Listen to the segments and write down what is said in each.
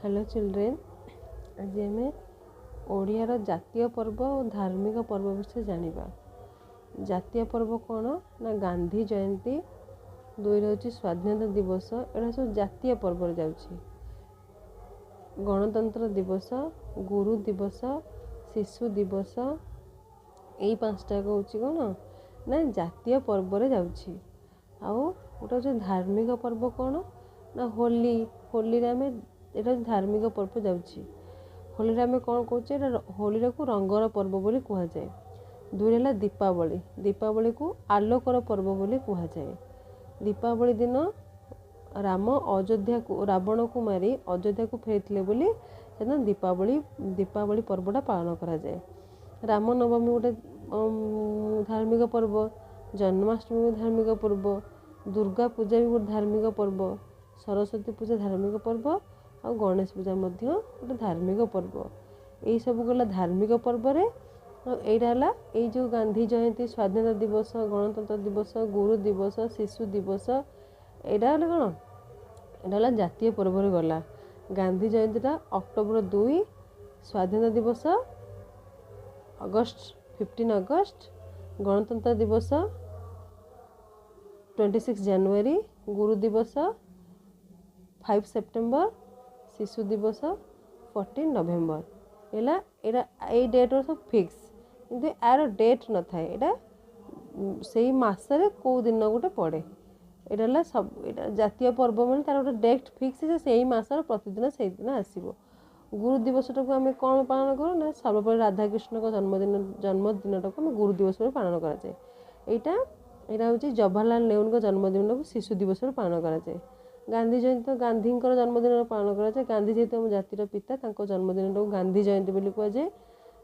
Hello children, ଆଜି ଆମେ ଓଡ଼ିଆର ଜାତୀୟ ପର୍ବ ଓ ଧାର୍ମିକ ପର୍ବ ବିଷୟରେ ଜାଣିବା। ଜାତୀୟ ପର୍ବ କ'ଣ ନା ଗାନ୍ଧୀ ଜୟନ୍ତୀ, ଦୁଇରେ ହେଉଛି ସ୍ୱାଧୀନତା ଦିବସ, ଏଗୁଡ଼ା ସବୁ ଜାତୀୟ ପର୍ବରେ ଯାଉଛି। ଗଣତନ୍ତ୍ର ଦିବସ, ଗୁରୁ ଦିବସ, ଶିଶୁ ଦିବସ, ଏଇ ପାଞ୍ଚଟା ହେଉଛି କ'ଣ ନା ଜାତୀୟ ପର୍ବରେ ଯାଉଛି। ଆଉ ଗୋଟେ ହେଉଛି ଧାର୍ମିକ ପର୍ବ କ'ଣ ନା ହୋଲି। ହୋଲିରେ ଆମେ ଏଇଟା ହେଉଛି ଧାର୍ମିକ ପର୍ବ ଯାଉଛି। ହୋଲିରେ ଆମେ କ'ଣ କହୁଛେ? ଏଇଟା ହୋଲିଟାକୁ ରଙ୍ଗର ପର୍ବ ବୋଲି କୁହାଯାଏ। ଦୁଇରେ ହେଲା ଦୀପାବଳି। ଦୀପାବଳିକୁ ଆଲୋକର ପର୍ବ ବୋଲି କୁହାଯାଏ। ଦୀପାବଳି ଦିନ ରାମ ଅଯୋଧ୍ୟାକୁ ରାବଣକୁ ମାରି ଅଯୋଧ୍ୟାକୁ ଫେରିଥିଲେ ବୋଲି ସେଦିନ ଦୀପାବଳି ପର୍ବଟା ପାଳନ କରାଯାଏ। ରାମନବମୀ ଗୋଟେ ଧାର୍ମିକ ପର୍ବ, ଜନ୍ମାଷ୍ଟମୀ ଗୋଟେ ଧାର୍ମିକ ପର୍ବ, ଦୁର୍ଗା ପୂଜା ବି ଗୋଟେ ଧାର୍ମିକ ପର୍ବ, ସରସ୍ୱତୀ ପୂଜା ଧାର୍ମିକ ପର୍ବ, ଆଉ ଗଣେଶ ପୂଜା ମଧ୍ୟ ଗୋଟେ ଧାର୍ମିକ ପର୍ବ। ଏଇସବୁ ଗଲା ଧାର୍ମିକ ପର୍ବରେ। ଆଉ ଏଇଟା ହେଲା ଏଇ ଯେଉଁ ଗାନ୍ଧୀ ଜୟନ୍ତୀ, ସ୍ୱାଧୀନତା ଦିବସ, ଗଣତନ୍ତ୍ର ଦିବସ, ଗୁରୁ ଦିବସ, ଶିଶୁ ଦିବସ, ଏଇଟା ହେଲା କ'ଣ? ଏଇଟା ହେଲା ଜାତୀୟ ପର୍ବରେ ଗଲା। ଗାନ୍ଧୀ ଜୟନ୍ତୀଟା ଅକ୍ଟୋବର 2, ସ୍ୱାଧୀନତା ଦିବସ ଅଗଷ୍ଟ 15 ଅଗଷ୍ଟ, ଗଣତନ୍ତ୍ର ଦିବସ 26 ଜାନୁଆରୀ, ଗୁରୁ ଦିବସ 5 ସେପ୍ଟେମ୍ବର, ଶିଶୁ ଦିବସ 14 ନଭେମ୍ବର। ହେଲା ଏଇଟା ଏଇ ଡେଟ୍ର ସବୁ ଫିକ୍ସ, କିନ୍ତୁ ଏହାର ଡେଟ୍ ନଥାଏ। ଏଇଟା ସେଇ ମାସରେ କେଉଁ ଦିନ ଗୋଟେ ପଡ଼େ। ଏଇଟା ହେଲା ସବୁ ଏଇଟା ଜାତୀୟ ପର୍ବ ମାନେ ତାର ଗୋଟେ ଡେଟ୍ ଫିକ୍ସ, ସେ ସେଇ ମାସର ପ୍ରତିଦିନ ସେଇଦିନ ଆସିବ। ଗୁରୁ ଦିବସଟାକୁ ଆମେ କ'ଣ ପାଳନ କରୁ ନା ସର୍ବପଲ୍ଲୀ ରାଧାକୃଷ୍ଣଙ୍କ ଜନ୍ମଦିନଟାକୁ ଆମେ ଗୁରୁ ଦିବସ ଭାବେ ପାଳନ କରାଯାଏ। ଏଇଟା ହେଉଛି ଜବାହରଲାଲ ନେହେରୁଙ୍କ ଜନ୍ମଦିନକୁ ଶିଶୁ ଦିବସରେ ପାଳନ କରାଯାଏ। ଗାନ୍ଧୀ ଜୟନ୍ତୀ ତ ଗାନ୍ଧୀଙ୍କର ଜନ୍ମଦିନରେ ପାଳନ କରାଯାଏ। ଗାନ୍ଧୀ ଯେହେତୁ ଆମ ଜାତିର ପିତା, ତାଙ୍କ ଜନ୍ମଦିନଟାକୁ ଗାନ୍ଧୀ ଜୟନ୍ତୀ ବୋଲି କୁହାଯାଏ।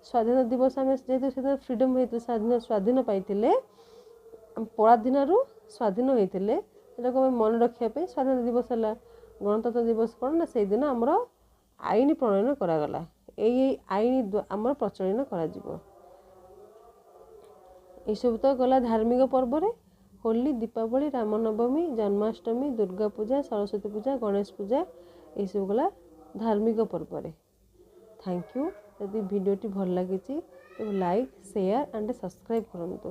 ସ୍ୱାଧୀନତା ଦିବସ ଆମେ ଯେହେତୁ ସେଦିନ ଫ୍ରିଡ଼ମ୍ ହେଇଥିଲେ, ସ୍ୱାଧୀନ ପାଇଥିଲେ, ପରାଧୀନରୁ ସ୍ୱାଧୀନ ହୋଇଥିଲେ, ସେଟାକୁ ଆମେ ମନେ ରଖିବା ପାଇଁ ସ୍ୱାଧୀନତା ଦିବସ ହେଲା। ଗଣତନ୍ତ୍ର ଦିବସ କ'ଣ ନା ସେଇଦିନ ଆମର ଆଇନ ପ୍ରଣୟନ କରାଗଲା, ଏଇ ଆଇନ ଆମର ପ୍ରଚଳନ କରାଯିବ। ଏଇସବୁ ତ ଗଲା ଧାର୍ମିକ ପର୍ବରେ। ହୋଲି, ଦୀପାବଳି, ରାମନବମୀ, ଜନ୍ମାଷ୍ଟମୀ, ଦୁର୍ଗା ପୂଜା, ସରସ୍ୱତୀ ପୂଜା, ଗଣେଶ ପୂଜା, ଏଇସବୁ ଗଲା ଧାର୍ମିକ ପର୍ବରେ। Thank you. ଯଦି ଭିଡ଼ିଓଟି ଭଲ ଲାଗିଛି ତେବେ ଲାଇକ୍, ସେୟାର ଆଣ୍ଡ ସବସ୍କ୍ରାଇବ୍ କରନ୍ତୁ।